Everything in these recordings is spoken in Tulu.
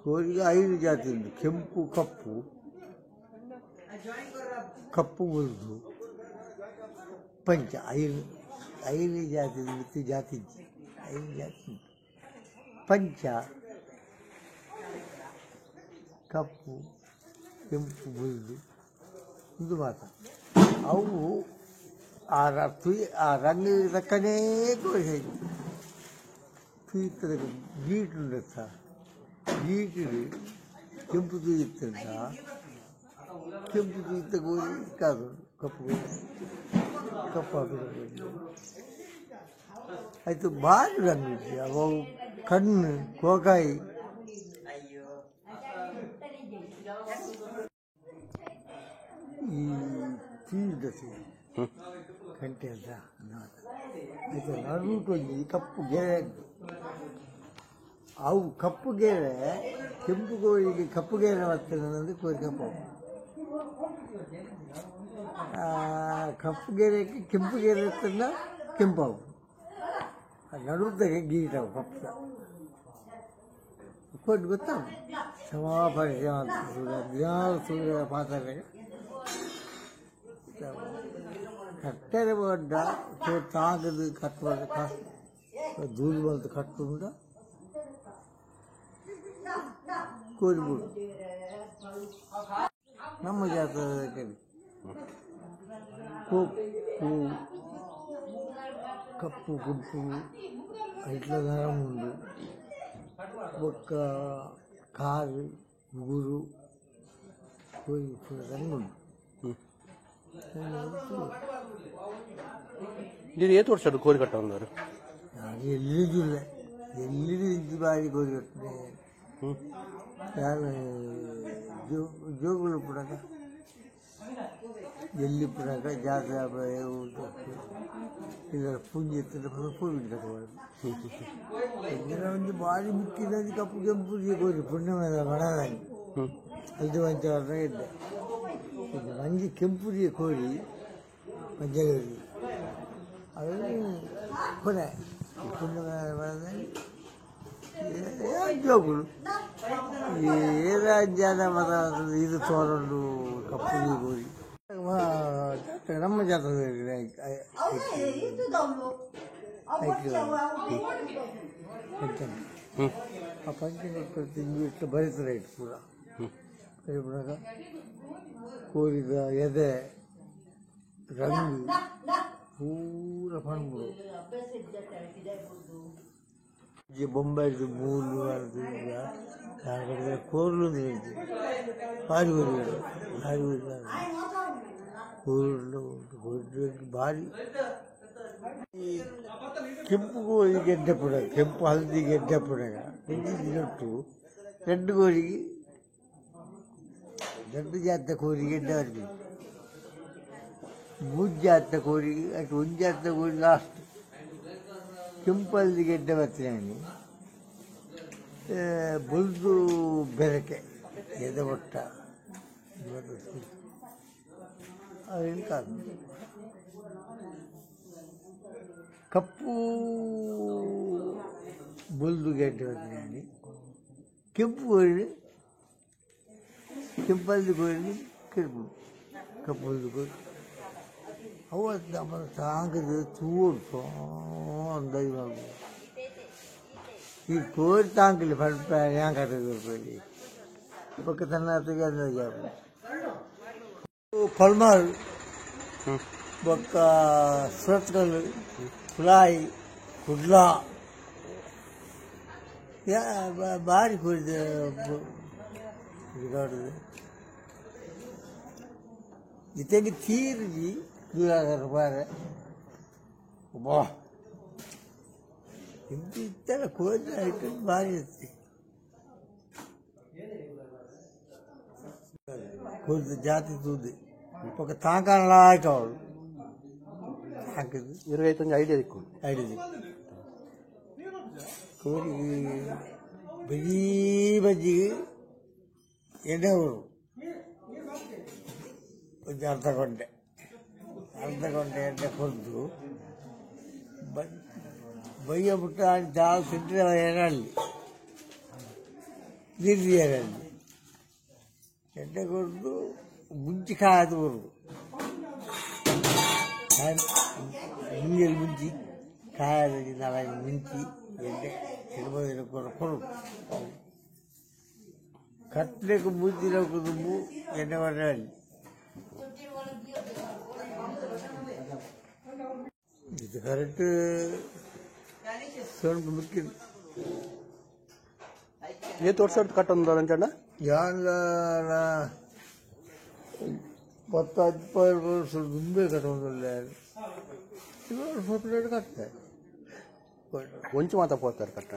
ಕೋರಿಗೆ ಐದು ಜಾತಿ ಉಂಟು. ಕೆಂಪು ಕಪ್ಪು, ಕಪ್ಪು ಮುರಿದು, ಪಂಚ, ಐದು ಐದು ಜಾತಿ ಮಿತ್ತು ಜಾತಿ ಇಜ್ಜಿ, ಐದು ಜಾತಿ ಉಂಟು. ಪಂಚ, ಕಪ್ಪು, ಕೆಂಪು, ಬುಲ್ದು ಇದು ಮಾತ್ರ. ಅವು ಆ ಆ ರಂಗ ತಕ್ಕನೇ ಕೋರಿ ತುಯ್ತದ ಗೀಟು ಉಂಡತ್ತ ಗೀಟು ಕೆಂಪು ತುಯ್ತಂತ ಕೆಂಪು ತುಯ್ತ ಕೋರಿ ಕಾದು ಕಪ್ಪು ಕೋರಿ ಕಪ್ಪು ಹಾಕಿದ ಕೋರಿ ಆಯಿತು. ಭಾರಿ ರಂಗು ಅವು ಕಣ್ಣು ಕೋಕಾಯಿ. ಈ ತೀರ್ದತೆ ಕಂಟೆ ಅಂತ ಆಯಿತು. ನಡುಟೊಂಜಿ ಕಪ್ಪು ಗೆರೆ, ಅವು ಕಪ್ಪು ಗೆರೆ ಕೆಂಪು ಕೋಳಿಗೆ ಕಪ್ಪು ಗೆರೆ ಬರ್ತದೆ. ಕೋರಿ ಕಪ್ಪು ಕಪ್ಪು ಗೆರೆಗೆ ಕೆಂಪು ಗೆರೆ ಇರ್ತದ ಕೆಂಪವು ನಡುತ್ತಾಗೆ ಗೀಟವು ಕಪ್ಪು ಕೋಟಿ ಗೊತ್ತಾವು ಸಮ ಪರಿಚಯ ಸೂರ್ಯ ದಿನಾಲು ಸೂರ್ಯ ಪಾತ್ರೆ ಕಟ್ಟರೆ ಬಡ್ಡ ತಾಗದು ಕಟ್ಟುವ ದೂರು ಬಂದು ಕಟ್ಟುಂಡ ಕೋರಿಬಿಡು. ನಮ್ಮ ಜಾತ್ರೆ ಕೊಪ್ಪು ಕಪ್ಪು ಕೆಂಪು ಇట్ల ನరం ಉಂಡು. ಬೊಕ್ಕ ಕಾರು ಉಗುರು ಕೋರಿ ಪೂರ ರಂಗುಂಡು. ಇದು ಏತ್ ವರ್ಷ ಕೋರಿ ಕಟ್ಟವಂದರು? ನಾನು ಎಲ್ಲಿದ್ದಿಲ್ಲ, ಎಲ್ಲಿದ್ದು ಬಾರಿ ಕೋರಿ ಕಟ್ಟಿದೆ. ನಾನು ಜೋಗುಳು ಪುಡಕ ಎಲ್ಲಿ ಪುಡಕ ಜಾತ್ರೆ ಇದರ ಪೂಂಜೆ ಪೂಜೆ ಕಟ್ಟಬಾರ್ದು. ಒಂದು ಬಾರಿ ಮಿಕ್ಕಿದ ಕಪ್ಪು ಕೆಂಪು ಕೋರಿ ಪುಣ್ಯಮದ ಮಣದಾಗಿ ಐದು ಪಂಚ ವರ್ಷ ಇದ್ದೆ. ಮಂಜಿ ಕೆಂಪುರಿಯ ಕೋರಿ ಮಂಜಗರಿ ಅದನ್ನು ಕೊನೆ ಪುಣ್ಯಮದ ಜೋಗುಳು ఏ ರಾಜ್ಯದ ಮತ ಇದು ತೋರಲು ಕಪ್ಪು ಕೋರಿ ನಮ್ಮ ಜಾತ್ರೆ ಪಂಚಮಿ. ಆ ಪಂಚಮಿ ಇಟ್ಟು ಬರೀತಾರೆ ಇಟ್ಟು ಪೂರ ಬರೀಪುನಾಗ ಕೋರಿದ ಎದೆ ರಂಗು ಪೂರ ಪಣ್ಬಿಡು. ಬೊಂಬಾಯಿದು ಮೂಲು ಕೋರ್ಲು ಭಾರಿ ಕೋರಿಗಳು ಭಾರಿ ಕೋರ್ಲು ಕೋರಿ ಭಾರಿ. ಈ ಕೆಂಪು ಕೋಳಿ ಗೆಡ್ಡೆ ಪುಡಗ ಕೆಂಪು ಹಲ್ದಿ ಗೆಡ್ಡೆ ಪುಡಗ ದಿನಟ್ಟು రెండు ಕೋರಿಗೆ రెండు ಜಾತ ಕೋರಿ ಗೆಡ್ಡೆ ಬರ್ಬೇಕು. ಮೂರು ಜಾತ ಕೋರಿಗೆ ಅటు ಒಂದು ಜಾತ ಕೋರಿ ಲಾಸ್ಟ್ ಕೆಂಪು ಹಲ್ದಿ ಗೆಡ್ಡೆ ಬರ್ತೀನಿ. ಬುಲ್ದು ಬೆರಕೆ ಎದೆ ಒಟ್ಟ ಅದೇನು ಕಾದು ಕಪ್ಪು ಬುಲ್ದು ಗೆಡ್ಡೆ ಬರ್ತೀನಿ. ಕೆಂಪು ಕೋಳಿ ಕೆಂಪಲ್ದು ಕೋಳಿ ಕೆಂಪು ಕಪ್ಪು ಹಲ್ದು ಕೋಳಿ ಅವು ನಮ್ಮ ಸಾಂಗದ ತೂಡು ಅಂದಾಜು. ಈ ಕೋರಿ ತಾಂಕಲಿ ಪಲ್ಪ ಕಟ್ಟೋದು ಪಕ್ಕ ತನ್ನ ಅಂದಾಜು ಪಲ್ಮಾರು ಬೊಕ್ಕ ಸುರತ್ಕಲ್ ಕುಳಾಯಿ ಕುಡ್ಲ ಭಾರಿ ಕೋರಿದ ಇತ್ತೆಗೆ ತೀರ್ಜಿ ದೂರ ಬಾರೆ ಬಾ ಇಂತ ಇತ್ತೆಲ್ಲ ಕೋರಿ ಐಟಮ್ ಭಾರಿ ಇರ್ತಿ. ಕೋರಿದ ಜಾತಿ ತೂದು ఒక తాంకాలాయక ಅವಳು ತಾಂಕದು ಇರೈತೊಂಜಿ ಐಡಿಯಾ ದಿಕ್ಕು ಐಡಿಯಾ ದಿಕ್ಕು ಕೋರಿ ಬಜೀ ಬಜ್ಜಿ ಎಣ್ಣೆ ಒಂದು ಅರ್ಧ ಗಂಟೆ ಅರ್ಧ ಗಂಟೆ ಎಣ್ಣೆ ಕೊದ್ದು ಬಯ್ಯ ಬಿಟ್ಟು ದಾಲ್ ತಿಂದರೆ ಎಣ್ಣೆ. ನೀರು ದೀಯರೆ ಎಡ್ಡೆ ಕೊರ್ದು ಮುಂಚಿ ಕಾಯದು ಬರುದು ಮುಂಜಾನೆ ಮುಂಚಿ ಕಾಯದ ನಾಳೆ ಮುಂಚಿ ಎಡ್ಡೆ ಎಡ್ಬ ಕೊರು ಕಟ್ಲೆಗ್ ಮುಂಚಿನ ದುಂಬು ಎಣ್ಣೆ ಬರಲಿ. ಇದು ಕರೆಕ್ಟ್ ಸೋನ್ಪು ಮಿಕ್ಕಿದ್ದು. ಏತ್ ವರ್ಷ ಕಟ್ಟೊಂದು ಅಂಚಣ್ಣ? ಯಾನ್ಲ 10 15 ವರ್ಷ ದುಂಬೇ ಕಟ್ಟೊಂದುಲ್ಲೆ. ಇವಾಗ ಕಟ್ಟೆ. ಒಂಚಿ ಮಾತ ಪೋತಾರೆ ಕಟ್ಟ?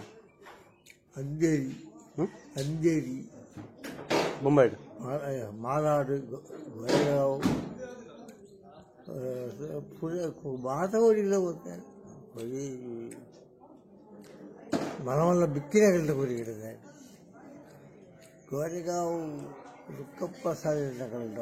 ಅಂದೇರಿ. ಅಂದೇರಿ. ಬೊಂಬೈಡ್? ಮಾಲಾಡು, ಗೋರೆಗಾಂವ್, ಪುಣೆ ಮಾತ ಕೋರಿಗ್ಲ ಪೋತಾರೆ. ಕೋರಿ ಮಲ್ಲ ಮಲ್ಲ ಬಿಕ್ಕಿನಗಲ್ದ ಕೋರಿ ಗಿಡದ ಗೋರೆಗಾಂವ್ ರುಕ್ಕಪ್ಪ ಸಾಲಿನ ಕಲ್ದ.